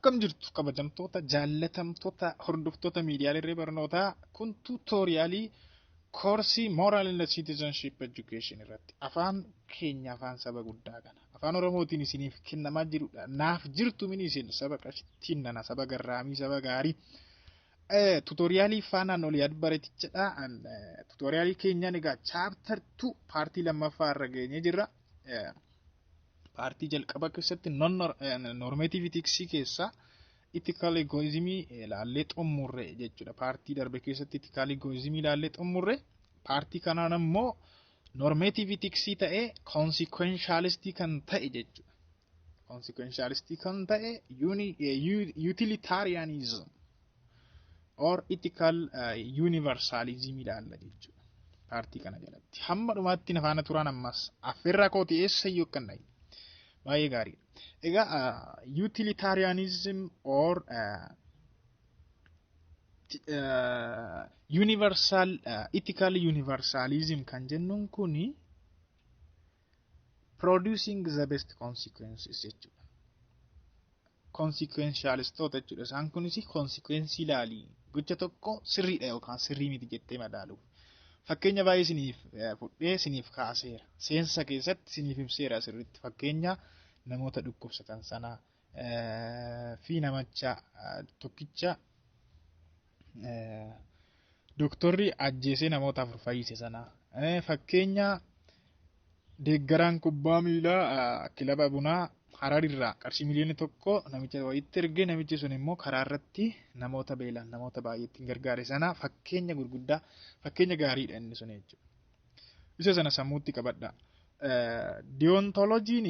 Akkam jirtu, kabajamtoota jaallatamtoota hordoftoota miidiyaalee barnootaa? Kun tutorialii koorsii Moral and Citizenship Education irratti afaan keenya, afaan saba guddaa kana, afaan Oromootiin isiniif kennamaa jirudha. Naaf jirtu mini isin saba qashtiin nana, saba garraamii, saba gaarii. Tutorialii faanaan olii baretichadha. Tutorialii keenyaan egaa chapter 2 partii lammaffaa irra geenyee jirra. Partii jalqaba keessatti non normative ethics keessaa ethical egoism ilaallee xumurre jechuudha. Partii darbe keessatti ethical egoism ilaallee xumurre. Partii kanaan ammoo normative ethics ta'ee consequentialist kan ta'e jechuudha. Consequentialist kan ta'e utilitarianism or ethical universalism ilaalla jechuudha. Partii kana jalatti. Hamma dhumaatti na faana turan ammas affeerraa kooti, eessayyuu akkan dhayi. Baay'ee gaariidha. Egaa utilitarianism or universal ethical universalism kan jennuun kuni producing the best consequences jechuudha. Consequentialistoota jechuudha. Isaan kunis consequence ilaalii gocha tokko sirriidha yookaan sirrii miti jettee madaaluuf. Fakkeenya baay'ee isiniif fudhee isiniif kaaseera. Seensa keessatti isiniif ibseera sirriitti. Fakkeenya namoota dhukkubsatan sana fi namicha tokkicha doktorri ajjeesee namoota afur fayyise sana. Fakkeenya deeggaraan kubbaa miilaa kilaba bunaa Hararirraa qarshii 1 miliyoona namicha wayitti ergee, namichi sun immoo karaa irratti namoota beelaan, namoota baay'eetti gargaare sana, fakkeenya gurguddaa, fakkeenya gaariidha inni sun jechuudha. Isa sana sammuutti qabadha. Deontologyn,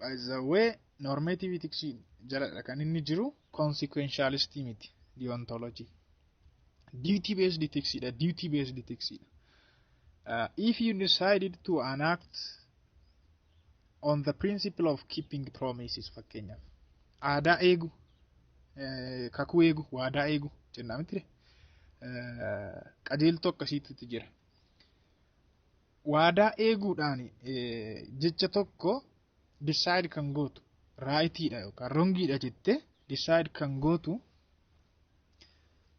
by the way, normative ethics jaladha kan inni jiru, consequentialist miti deontology. Duty based ethics dha. Duty based ethics dha. If you decided to enact on the principle of keeping promises, fakkeenyaaf aadaa eegu, kakuu eegu, waadaa eegu jennaa miti, qajeeltoo akkasiitu jira. Waadaa eeguudhaan jecha tokko decide kan gootu, rightiidha yookaan wrongiidha jettee decide kan gootu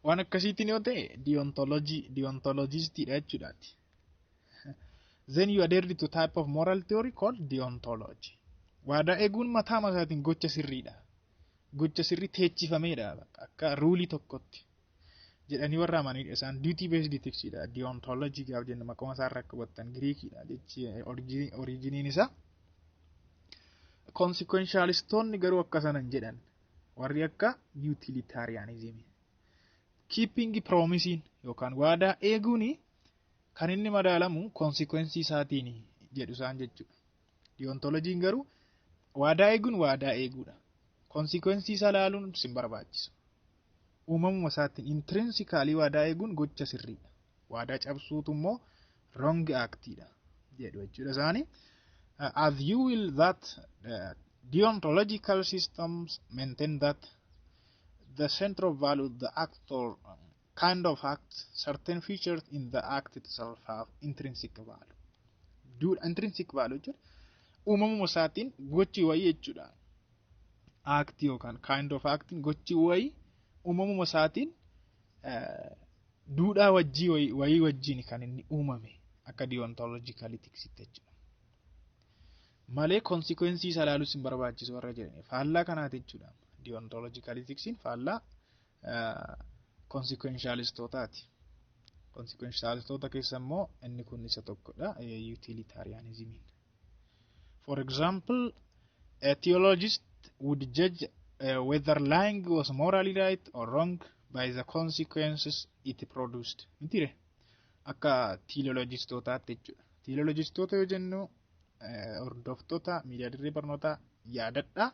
waan akkasiitiin yoo ta'e, deontology deontologistiidha jechuudhaati. Then you adhere to type of moral theory called deontology. Waadaa eeguun mataa masaatiin gocha sirriidha. Gocha sirrii teechifameedha akka ruleii tokkotti jedhanii warra amanidha. Isaan duty based ethicsidha. Deontology gaaf jennu maquma isaarraa akka hubattan, Giriikidha jechi originiin isaa. Consequentialistoonni garuu akka sana hin jedhan, warri akka utilitarianism. Keeping promising yookaan waadaa eeguun kan inni madaalamu consequence isaatiin jedhu isaan jechuudha. Deontologyn garuu waadaa eeguun waadaa eeguudha. Consequence isaa ilaaluun sin barbaachisu. Uumamuma isaatiin intrinsically waadaa eeguun gocha sirriidha. Waadaa cabsuutu immoo wrong actidha jedhu jechuudha isaanii. As you will that deontological systems maintain that the center of value, the act or kind of act, certain features in the act itself have intrinsic value. Intrinsic value jechuudha. Uumamuma isaatiin gochi wayii jechuudha. Act yookaan kind of acting, gochi wayii uumamuma isaatiin duudhaa wajjii wayii wajjin kan inni uumame akka deontological ethics jechuudha. Malee consequence isaa ilaaluus hin barbaachisu warra jedhani. Faallaa kanaati jechuudha. Deontological ethicsiin faallaa consequentialistootaati. Consequentialistoota keessa immoo inni kun isa tokkodha, utilitarianismiin. For example, a teleologist would judge whether lying was morally right or wrong by the consequences it produced. Mitiire, akka teleologistootaatti jechuudha. Teleologistoota yoo jennu, hordoftoota miidiyaa dirree barnootaa yaadadha.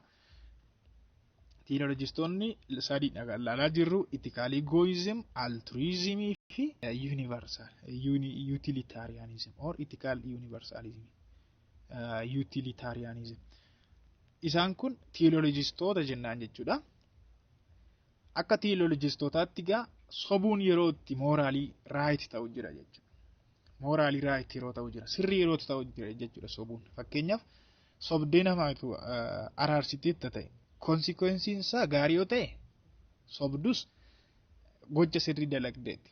Teleologistoonni sadiidha kan ilaalaa jirru: ethical egoism, altruism fi universal utilitarianism or ethical universalism. Utilitarianism. Isaan kun teleologistoota jennaan jechuudha. Akka teleologistootaatti gaa sobuun yeroo itti morally right ta'u jira jechuudha. Morally right yeroo ta'u jira. Sirrii yeroo ta'u jira jechuudha sobuun. Fakkeenyaaf, sobdee namaatu araarsiteetta ta'e. Consequenceiin isaa gaarii yoo ta'e, sobdus gocha sirrii dalagdeeti.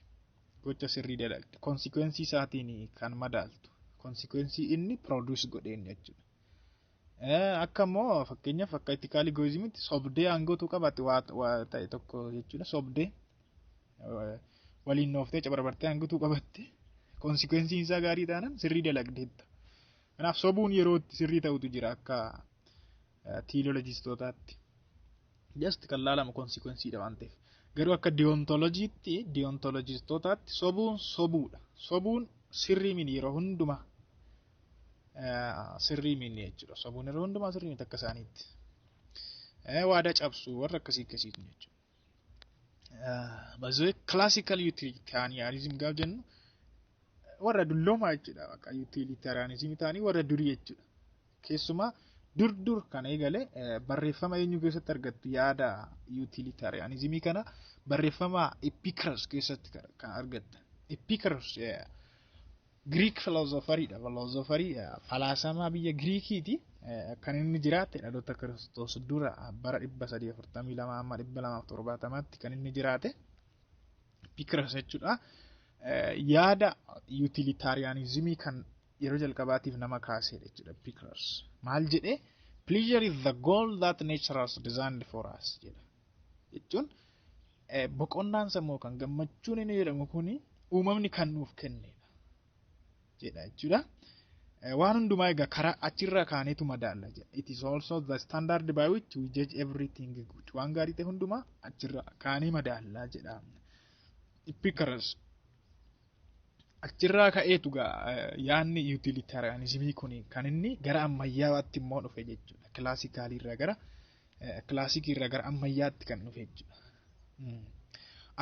Gocha sirrii dalagde. Consequenceii isaatiin kan madaaltu. Consequenceii inni produce godheen jechuudha. Akka immoo fakkeenyaaf akka ethical egoismitti sobdee aangootu qabaate, waa ta'e tokko jechuudha. Sobdee, waliin nooftee, cabarbartee aangootu qabatte, consequenceiin isaa gaarii taanaan sirrii dalagdeetta. Kanaaf sobuun yeroo itti sirrii ta'utu jira akka teleologistootaatti. Just kan laalamu consequenceiidha waan ta'eef. Garuu akka deontologyitti, deontologistootaatti sobuun sobuudha. Sobuun sirrii mini, yeroo hundumaa sirrii mini jechuudha. Sobuun yeroo hundumaa sirrii miti akka isaaniitti. Waadaa cabsuu warra akkasii akkasiitu jechuudha. Baay'ee classical utilitarianism gaaf jennu warra dulloomaa jechuudha. Bakka utilitarianism ta'anii warra durii jechuudha. Keessumaa dur dur kan eegale barreeffama eenyu keessatti argattu? Yaada utilitarianismii kana barreeffama Epicurus keessatti kan argatta. Epicurus Greek philosopheriidha. Philosopherii falaasamaa biyya Giriikiiti. Kan inni jiraate dhaloota Kiristoos dura bara 342 amma 270tti kan inni jiraate. Epicurus jechuudha. Yaada utilitarianismii kan yeroo jalqabaatiif nama kaasedha jechuudha Epicurus. Maal jedhee? "Pleasure is the goal that nature has designed for us" jedha. Jechuun boqonnaan sammuu kan gammachuun inni jedhamu kuni uumamni kan nuuf kennedha jedha jechuudha. Waan hundumaa egaa karaa achirraa kaaneetu madaalla jedha. "It is also the standard by which we judge everything good." Waan gaarii ta'e hundumaa achirraa kaanee madaalla jedha Epicurus. Achirraa ka'eetu yaadni utilitarianismii kun kan inni gara ammayyaatti immoo dhufe jechuudha. Classicalii irraa gara classicii irraa gara ammayyaatti kan dhufe jechuudha.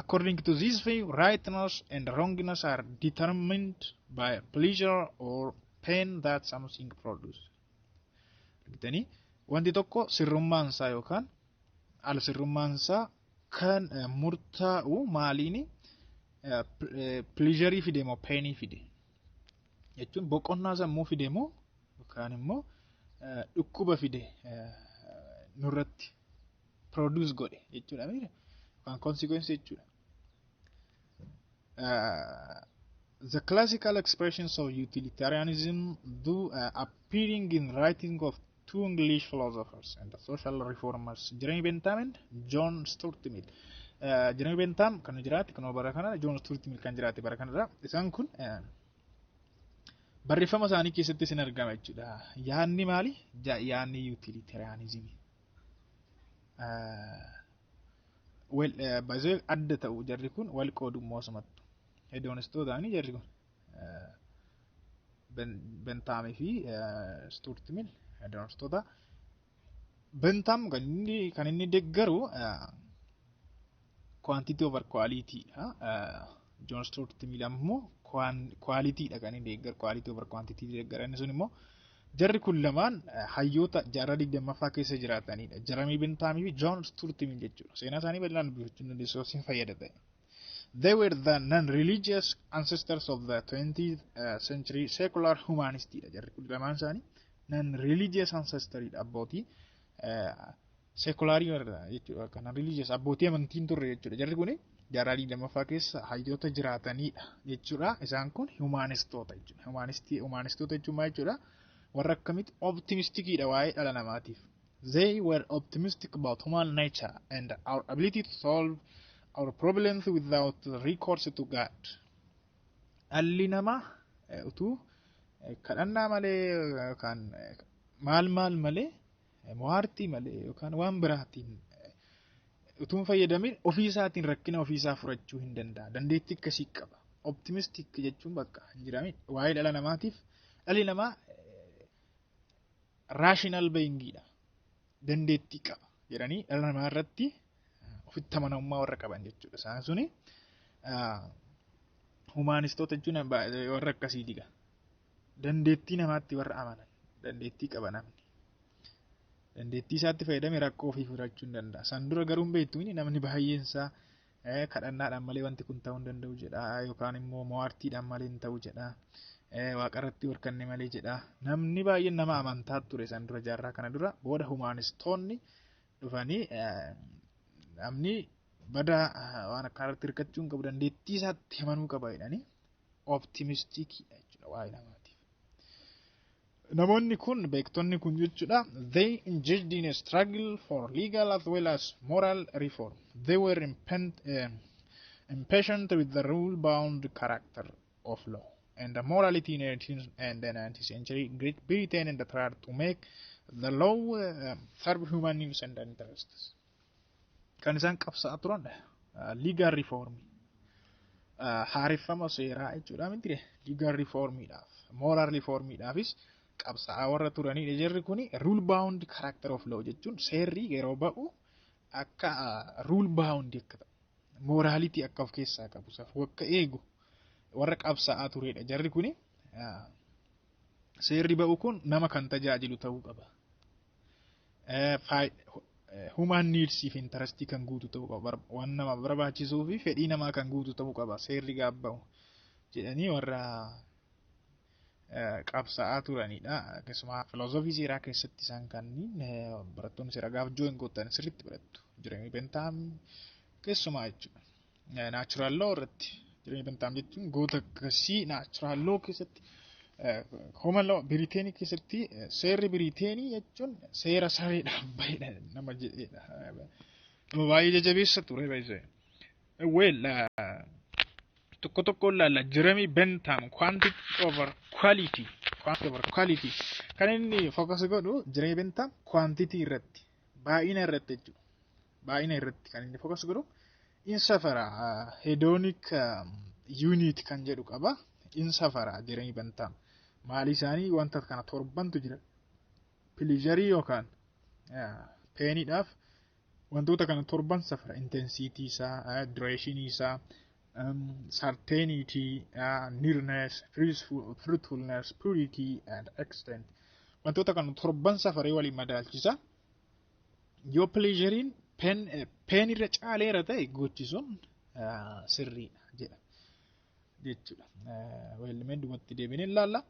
According to this view, rightness and wrongness are determined by pleasure or pain that something produces. Argitanii, wanti tokko sirrummaan isaa yookaan al sirrummaan isaa kan murtaa'u maaliini? Pleasureii fide moo painii fide jechuun, boqonnaa sammuu fide moo yookaan immoo dhukkuba fide nurratti produce godhe jechuudha, yookaan consequence jechuudha. The classical expressions of utilitarianism do appearing in writing of two English philosophers and social reformers, Jeremy Bentham and John Stuart Mill. Jeremy Bentham kan jiraate kan bara kana, John Stuart Mill kan jiraate bara kanarra. Isaan kun barreeffama isaanii keessatti isin argama jechuudha. Yaadni maali? Yaadni utilitarianism. Well, baay'ee adda ta'u jarri kun, wal qoodummoo asumattu. Hedonistootaani jarri kun. Benthaamii fi Stuart Mill hedonistoota. Bentham kan inni deeggaru quantity over quality dha. John Stuart Mill ammoo quality dha kan inni deeggaru, quality over quantity deeggara. Inni sun immoo jarri kun lamaan hayyoota jaarraa 20ffaa keessa jiraatanidha. Jeremy Bentham fi John Stuart Mill jechuudha. Seenaa isaanii bal'inaan dubbifachuu dandeessu isin fayyada ta'e. They were the non-religious ancestors of the 20th century secular humanist dha. Jarri kun lamaan isaanii non-religious ancestor dha, abbootii secularii warra jechuudha. Kan non-religious, abbootii amantiin turre jechuudha. Jarri kun jaarraa 20ffaa keessa hayyoota jiraatanidha jechuudha. Isaan kun humanistoota jechuudha. Humanistii, humanistoota jechuun maal jechuudha? Warra akkamitti optimisticiidha waa'ee dhala namaatiif. They were optimistic about human nature and our ability to solve our problems without recourse to God. Dhalli namaa utuu kadhannaa malee yookaan maal maal malee, mo'aartii malee yookaan waan biraatiin utuu hin fayyadamin ofii isaatiin rakkina ofii isaa furachuu hin danda'a. Dandeettii akkasii qaba. Optimistic jechuun bakka hin jiramin waa'ee dhala namaatiif, dhalli namaa rational beingiidha. Dandeettii qaba jedhanii dhala namaa irratti ofitti amanamummaa warra qaban jechuudha. Isaan suni humanistoota jechuun warra akkasiiti. Dandeettii namaatti warra amanan, dandeettii qaba namni. Dandeettii isaatti fayyadame rakkoo ofii furachuu hin danda'a. San dura garuu hin beektu, namni baay'een isaa kadhannaadhaan malee wanti kun ta'uu hin danda'u jedha, yookaan immoo mo'aartiidhaan malee hin ta'u jedha. Waaqarratti hirkanne malee jedha. Namni baay'een nama amantaa ture san dura, jaarraa kana dura. Booda humanistoonni Dhufanii namni badaa waan akkanarratti hirkachuu hin qabu, dandeettii isaatti amanuu qaba jedhanii optimisticiidha jechuudha waa'ee namaatiif. Namoonni kun, beektonni kun jechuudha, they engaged in a struggle for legal as well as moral reform. They were impatient with the rule-bound character of law and the morality in 18th and the 19th century Great Britain and tried to make the law serve human needs and interests. Kan isaan qabsaa'aa turan legal reform, haareffama seeraa jechuudha miti, legal reformiidhaaf, moral reformiidhaafis qabsaa'aa warra turanidha. Jarri kuni rule bound character of law jechuun seerri yeroo ba'u akka rule bound akka ta'u, morality akka of keessaa qabu, safuu akka eegu warra qabsaa'aa turedha. Jarri kuni seerri ba'u kun nama kan tajaajilu ta'uu qaba. Human needs fi interestii kan guutu ta'uu qaba. Waan nama barbaachisuu fi fedhii namaa kan guutu ta'uu qaba seerri gaabba'u jedhanii warra qabsaa'aa turanidha. Akkasuma filoozofii seeraa keessatti isaan kanneen barattoonni seeraa gaaf join gootan sirriitti barattu. Jeremy Bentham keessumaa jechuudha. Natural law irratti Jeremy Bentham jechuun goota akkasii natural law keessatti, common law Biriteenii keessatti, seerri Biriteenii jechuun seera sareedhaaf bahedha nama jedhedha. Nama baay'ee jajjabeessa ture baay'ee. Well, tokko tokko ilaalla. Jeremy Bentham, quantity over quality. Quantity over quality. Kan inni focus godhu Jeremy Bentham quantity irratti, baay'ina irratti jechuudha. Baay'ina irratti kan inni focus godhu in safara, hedonic unit kan jedhu qaba. In safara Jeremy Bentham. Maali isaanii wanta kana torbantu jira. Pleasure yookaan painiidhaaf wantoota kana torban safara: intensity isaa, duration isaa, certainty, nearness, fruitfulness, purity and extent. Wantoota kana torban safaree waliin madaalchisa. Yoo pleasurein pain irra caaleera ta'e, gochi sun sirriidha jedha jechuudha. Well, mee duubatti deebinee ilaalla.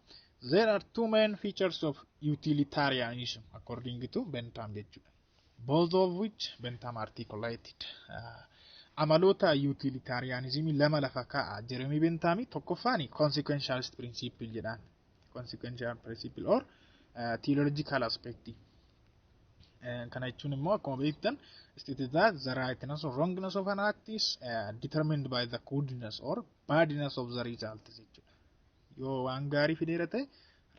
There are two main features of utilitarianism according to Bentham jechuudha. Both of which Bentham articulated. Amaloota utilitarianism lama lafa kaa'a Jeremy Bentham. Tokkoffaan consequentialist principle jedhaan. Consequential principle or teleological aspect. Kana jechuun immoo akkuma beektan stated that the rightness or wrongness of an act is determined by the goodness or badness of the result jechuudha. Yoo waan gaarii fideera ta'e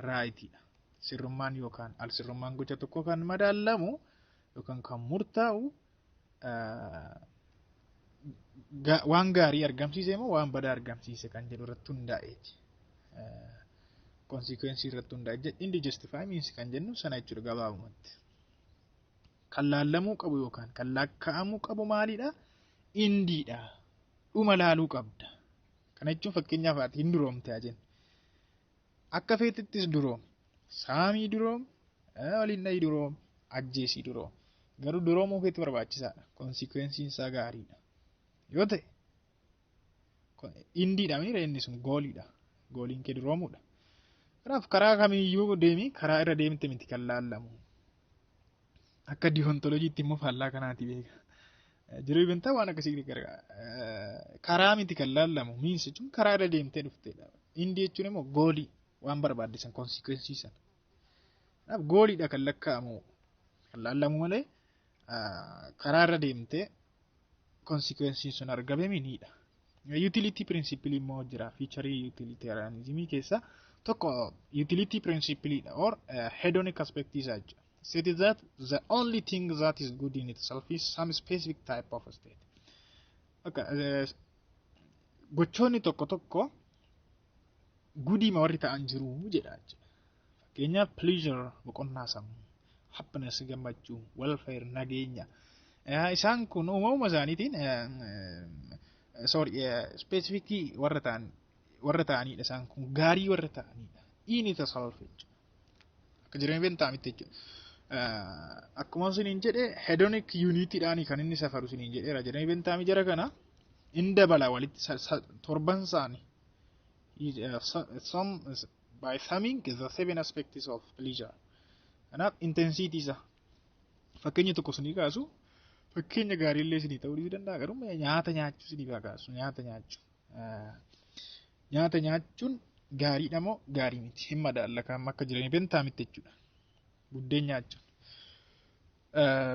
rightiidha. Sirrummaan yookaan al sirrummaan gocha tokko kan madaalamu yookaan kan murtaa'u waan gaarii argamsiise moo waan badaa argamsiise kan jedhu irratti hundaa'eeti. Consequence irratti hundaa'e. End justify means kan jennu sana jechuudha gabaabumatti. Kan laallamuu qabu yookaan kan lakkaa'amuu qabu maalidha? Endiidha. Dhuma laaluu qabda. Kana jechuun fakkeenyaaf ati hin duroomte haa jennu. Akka feetittis duroome. Saamii duroome, waliin dhahii duroome, ajjeesii duroome. Garuu duroomuu keetti barbaachisaadha. Consequenceiin isaa gaariidha. Yoo ta'e endiidha miira inni sun goaliidha. Goaliin kee duroomuudha. Kanaaf karaa kamiyyuu deemi, karaa irra deemte miti kan laallamu. Akka deontologyitti immoo faallaa kanaati beeka. Jiruu bintaa waan akkasii gargaara. Karaa miti kan laallamu, means jechuun karaa irra deemtee dhuftedha. Endii jechuun immoo goalii waan barbaadde consequence sana. Kanaaf goaliidha kan lakkaa'amu, kan laallamu malee karaa irra deemtee consequenceiin sun argame miniidha. Utility principle immoo jira. Feature utilitarianism keessaa tokko utility principle or hedonic aspect isaa jechuudha. Stated that the only thing that is good in itself is some specific type of state. Okay, gochoonni tokko tokko goodiima warri ta'an jiru jedha jechuudha. Fakkeenyaaf pleasure, boqonnaa sammuu, happiness, gammachuu, welfare, nageenya. Isaan kun uumamuma isaaniitiin, sorry, specificii warra ta'anidha, isaan kun gaarii warra ta'anidha. In itself jechuudha. Akka jireenya Benthamitti jechuudha. Akkuma isiniin jedhe hedonic unitiidhaan kan inni safaru isiniin jedheera. Jeremy Bentham jara kana in dabala walitti torban isaanii. Some by summing the seven aspects of pleasure. Kanaaf intensity isaa, Fakkeenya tokko isinii kaasu, fakkeenya gaariillee isinii ta'uu dhiisuu danda'a, garuu nyaata nyaachuu isinii kaasu. Nyaata nyaachuu. Nyaata nyaachuun gaariidha moo gaarii miti? Hin madaalla kan akka jiranii Benthamitti jechuudha. Buddeen nyaachuun.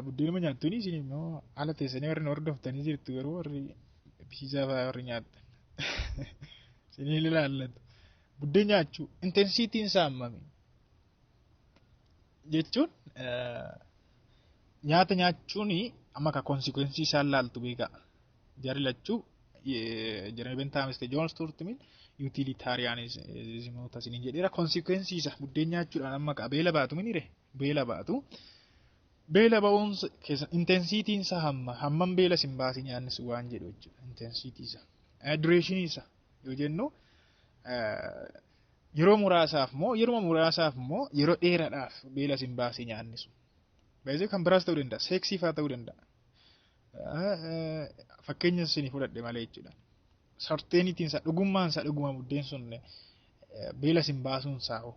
Buddeenuma nyaattuuni isin immoo haala teessanii warri hordoftanii jirtu, garuu warri pizza fa'aa warri nyaattan. Isinii ilaallatu. Buddeen nyaachuu intensityn isaa hammami? Jechuun nyaata nyaachuun amma ka consequence isaan laaltu beekaa. Jarri lachuu, Jeremy Benthamis ta'e John Stuart Mill, utilitarianismoota isiniin jedheera. Consequence isaa buddeen nyaachuudhaan amma ka beela baatu minire, beela baatu. Beela ba'uun keessa intensityn isaa hamma hammam beela sin baasii nyaanni sun waan jedhu jechuudha. Intensity isaa. Duration isaa yoo jennu, yeroo muraasaaf moo yeroo muraasaaf moo yeroo dheeraadhaaf beela sin baasii nyaanni sun. Baay'ee kan biraas ta'uu danda'a. Seeksii fa'aa ta'uu danda'a. Fakkeenya isinii fudhadhe malee jechuudha. Certaintyn isaa, dhugummaan isaa, dhuguma buddeen sun beela sin baasuun isaa hoo.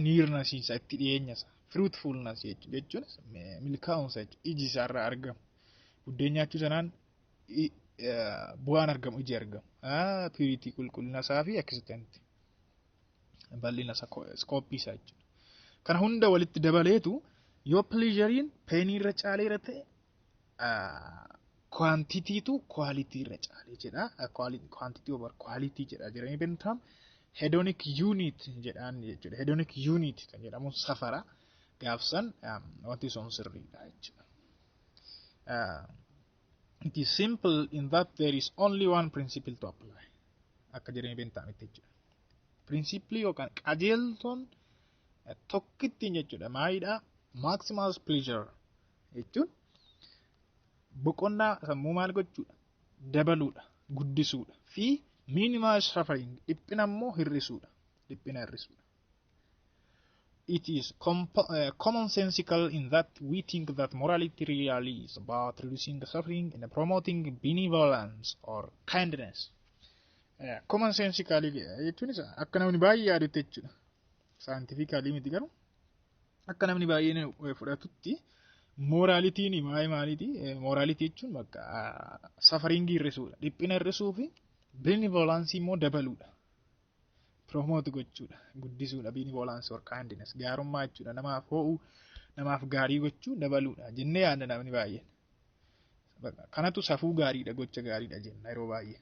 Nearness isaa, itti dhiyeenya isaa. Fruitfulness jechuun milkaa'umsa jechuudha. Iji isaarraa argamu. Buddeen nyaachuu sanaan bu'aan argamu, iji argamu. Purity, qulqullina isaa fi extent. Bal'ina isaa, scope isaa jechuudha. Kana hunda walitti dabaleetu yoo pleasureiin painii irra caaleera ta'e, quantitytu quality irra caalee jedha. Quantity over quality jedha Jeremy Bentham. Hedonic unit jedhaan jechuudha. Hedonic unit kan jedhamu safara gaafsan wanti sun sirriidha jechuudha. It is simple in that there is only one principle to apply. Akka Jeremy Benthamitti jechuudha. Principle yookaan qajeeltoon tokkittiin jechuudha. Maalidha? Maximal pleasure jechuun boqonnaa sammuu maal gochuudha? Dabaluudha, guddisuudha fi minimal suffering, dhiphina immoo hir'isuudha. Dhiphina hir'isuudha. It is commonsensical in that we think that morality really is about reducing suffering and promoting benevolence or kindness. Commonsensical jechuunis akka namni baay'ee yaadutti jechuudha. Scientifically miti, garuu akka namni baay'een fudhatutti moralityn waa'ee maaliiti? Morality jechuun bakka sufferingii hir'isuudha. Dhiphina hir'isuu fi benevolence immoo dabaluudha. Promote gochuudha. Guddisuudha. Benevolence or kindness. Gaarummaa jechuudha. Namaaf ho'uu, namaaf gaarii gochuu dabaluudha jennee yaadna namni baay'een. Kanatu safuu gaariidha, gocha gaariidha jenna yeroo baay'ee.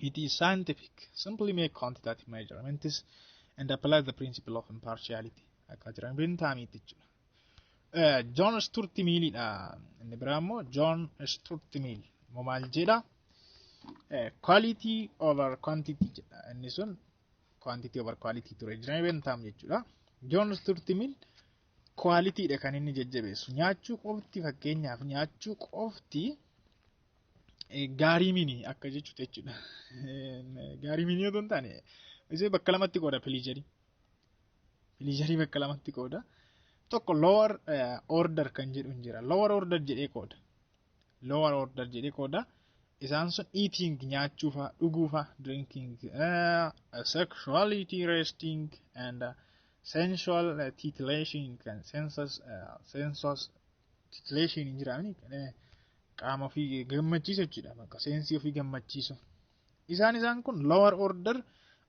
It is scientific. Simply make quantitative measurements and apply the principle of impartiality. Akka jiran Benthamiitti jechuudha. John Stuart Millidha. Inni biraa immoo John Stuart Mill. Immoo maal jedha? Quality over quantity jedha. Inni sun quantity over quality ture. Jeremy Bentham jechuudha. John Stuart Mill qualityidha kan inni jajjabeessu. Nyaachuu qofti, fakkeenyaaf nyaachuu qofti gaarii mini akka jechuudha jechuudha. Gaarii mini otoo hin taane, isee bakka lamatti qooda pleasure. Pleasure bakka lamatti qooda. Tokko lower order kan jedhu hin jira. Lower order jedhee qooda. Lower order jedhee qooda. Isaan sun eating, nyaachuu fa'a, dhuguu fa'a, drinking, sexuality, resting and sensual titillation kan sensuous titillation hin jiraamni, qaama ofii gammachiisu jechuudha. Bakka sense ofii gammachiisu. Isaan kun lower order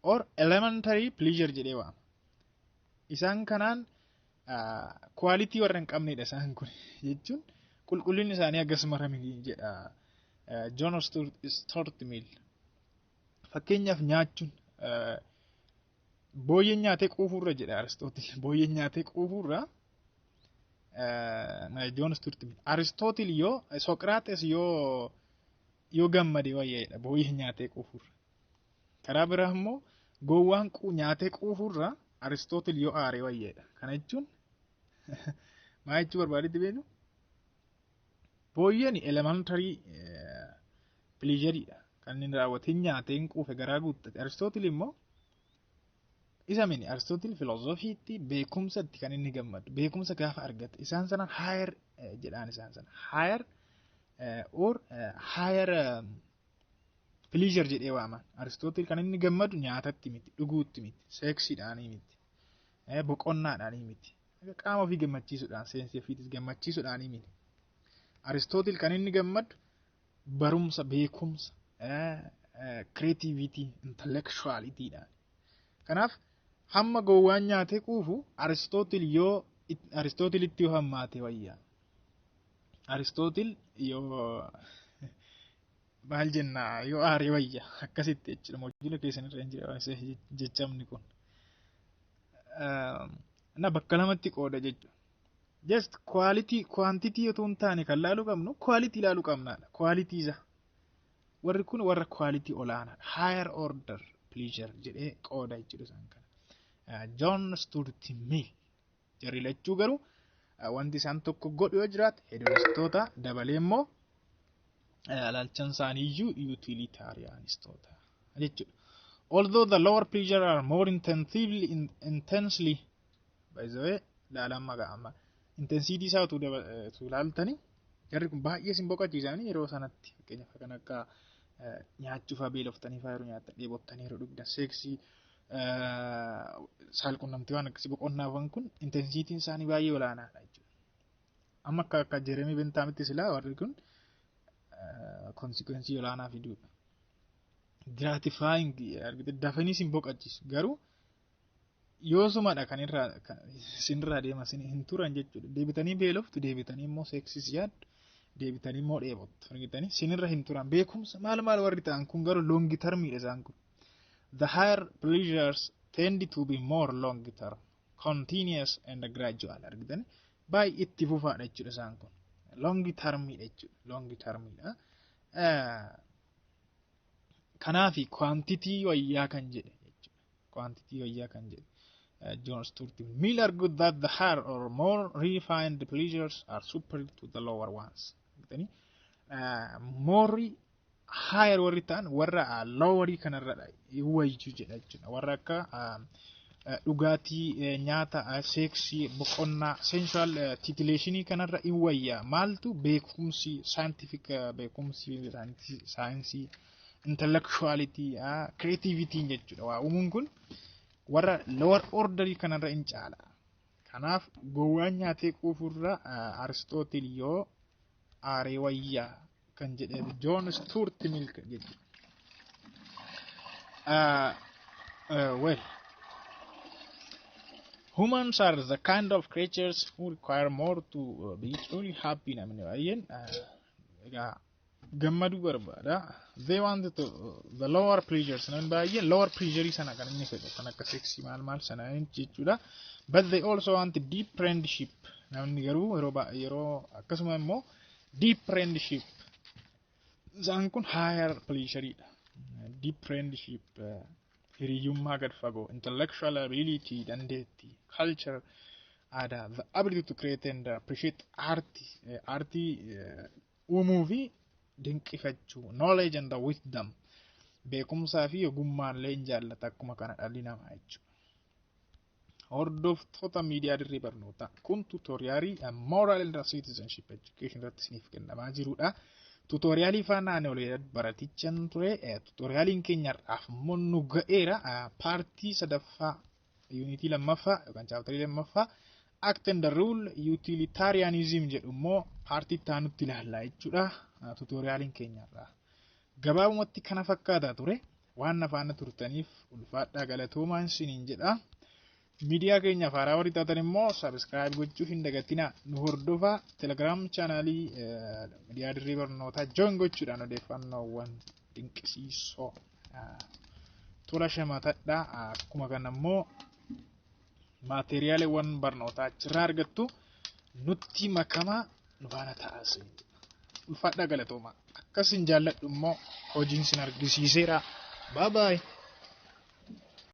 or elementary pleasure jedhee waama. Isaan kanaan quality warra hin qabnedha isaan kun jechuun, qulqullinni isaanii akkas marame jedha John Stuart Mill. Fakkeenyaaf nyaachuun, booyyeen nyaatee quufuurra jedha Aristootil. Booyyeen nyaatee quufuurra John Stuart Mill. Aristootil yoo Socrates yoo gammade wayyaadha booyyeen nyaatee quufuurra. Karaa biraa immoo gowwaan nyaatee quufuurra Aristootil yoo aare wayyaadha. Kana jechuun maal jechuu barbaadetti beektu? Booyyeen elementary pleasureidha. Kan inni raawwatee nyaatee hin quufe, garaa guuttate. Aristootil immoo isa mini. Aristootil filoozofiitti, beekumsatti kan inni gammadu. Beekumsa gaafa argate isaan sana higher jedhaan, isaan sana higher or higher pleasure jedhee waaman. Aristootil kan inni gammadu nyaatatti miti, dhuguutti miti, seeksiidhaanii miti, boqonnaadhaanii miti. Qaama ofii gammachiisuudhaan, sense ofiitis gammachiisuudhaan miti. Aristootil kan inni gammadu barumsa, beekumsa, creativity, intellectualityidhaan. Kanaaf hamma gowwaan nyaatee quufu Aristootil yoo Aristootilitti yoo hammaate wayyaa. Aristootil yoo maal jennaa, yoo aare wayya akkasitti jechuudha. Module keessan irra hin jira jechamni kun. Na bakka lamatti qooda jechuudha. Just quality, quantity otoo hin taane kan laaluu qabnu quality ilaaluu qabnaadha. Quality isa. Warri kun warra quality olaanaadha. Higher order pleasure jedhee qooda jechuudha isaan kana. John Stuart Mill jarri lachuu garuu wanti isaan tokko godhu yoo jiraate hedonistoota, dabalee immoo ilaalchan isaanii iyyuu utilitarianistoota jechuudha. Although the lower pleasure are more intensively in, intensely, by the way, ilaalama amma intensity isaa utuu ilaaltanii jarri kun baay'ee isin boqochiisanii yeroo sanatti, fakkeenyaaf kan akka nyaachuu fa'aa, beeloftanii fa'aa yeroo nyaattan, dheebottanii yeroo dhugdan, sex, saalqunnamtii, waan akkasii, boqonnaawwan kun intensityn isaanii baay'ee olaanaadha jechuudha. Amma akka Jeremy Benthamitti silaa warri kun consequence olaanaa fiduudha. Gratifying argite dafanii isin boqochiisu, garuu yoosumadha kan irraa isinirraa deema, isin hin turan jechuudha. Deebitanii beeloftu, deebitanii immoo sexis yaaddu, deebitanii immoo dheebottu, argitanii isinirra hin turan. Beekumsa maal maal warri ta'an kun garuu long termiidha isaan kun. The higher pleasures tend to be more long term, continuous and gradual, argitanii baay'ee itti fufaadha jechuudha isaan kun. Long termiidha jechuudha. Long termiidha. Kanaafi quantity wayyaa kan jedhe jechuudha. Quantity wayyaa kan jedhe. John Stuart Mill argued that the higher or more refined pleasures are superior to the lower ones. More higher warri ta'an warra lowerii kanarra wayyu jedha jechuudha. Warra akka dhugaatii, nyaata, sex, boqonnaa, sensual titillation kanarra in wayya. Maaltu? Beekumsi, scientific beekumsi, saayinsii, intellectuality, creativity jechuudha. Waa uumuun kun warra lower orderii kanarra in caala. Kanaaf gowwaan nyaatee quufurra Aristootil yoo aaree wayyaa kan jedhe John Stuart Mill jechuudha. Well, humans are the kind of creatures who require more to be truly happy. Namni baay'een egaa gammaduu barbaada. They want to the lower pleasures. Namni baay'een lower pleasure sana kan inni fedhu kan akka sex maal maal sana jechuudha. But they also want deep friendship. Namni garuu yeroo akkasuma immoo deep friendship. Isaan kun higher pleasureidha. Deep friendship, hiriyyummaa gad fagoo, intellectual ability, dandeettii, culture, aadaa, the ability to create and appreciate art, artii uumuu fi dinqifachuu, knowledge and the wisdom, beekumsaa fi ogummaallee hin jaallata akkuma kana dhalli namaa jechuudha. Hordoftoota miidiyaa dirree barnootaa, kun tutorialii moral and citizenship education irratti isiniif kennamaa jirudha. Tutorialii faana ani olii baratichan ture. Tutorialiin keenya har'aaf immoo nu ga'eera. Partii sadaffaa unitii lammaffaa yookaan chapterii lammaffaa Act and the Rule Utilitarianism jedhu immoo partii itti aanutti ilaalla jechuudha. Tutorialiin keenya har'aa gabaabumatti kana fakkaata ture. Waan na faana turtaniif ulfaadhaa, galatoomaan isiniin jedha. Miidiyaa keenyaaf haaraa warri taatan immoo subscribe gochuu hin dagatinaa. Nu hordofaa. Telegram channelii miidiyaa dirree barnootaa join gochuudhaan odeeffannoowwan dinqisiisoo tola shamatadhaa. Akkuma kana immoo materialiiwwan barnootaa achirraa argattu. Nutti makamaa, nu faana ta'aa. Ulfaadhaa, galatoomaa. Akkasin jaalladhu immoo hojiin sin argisiiseera. Bye bye.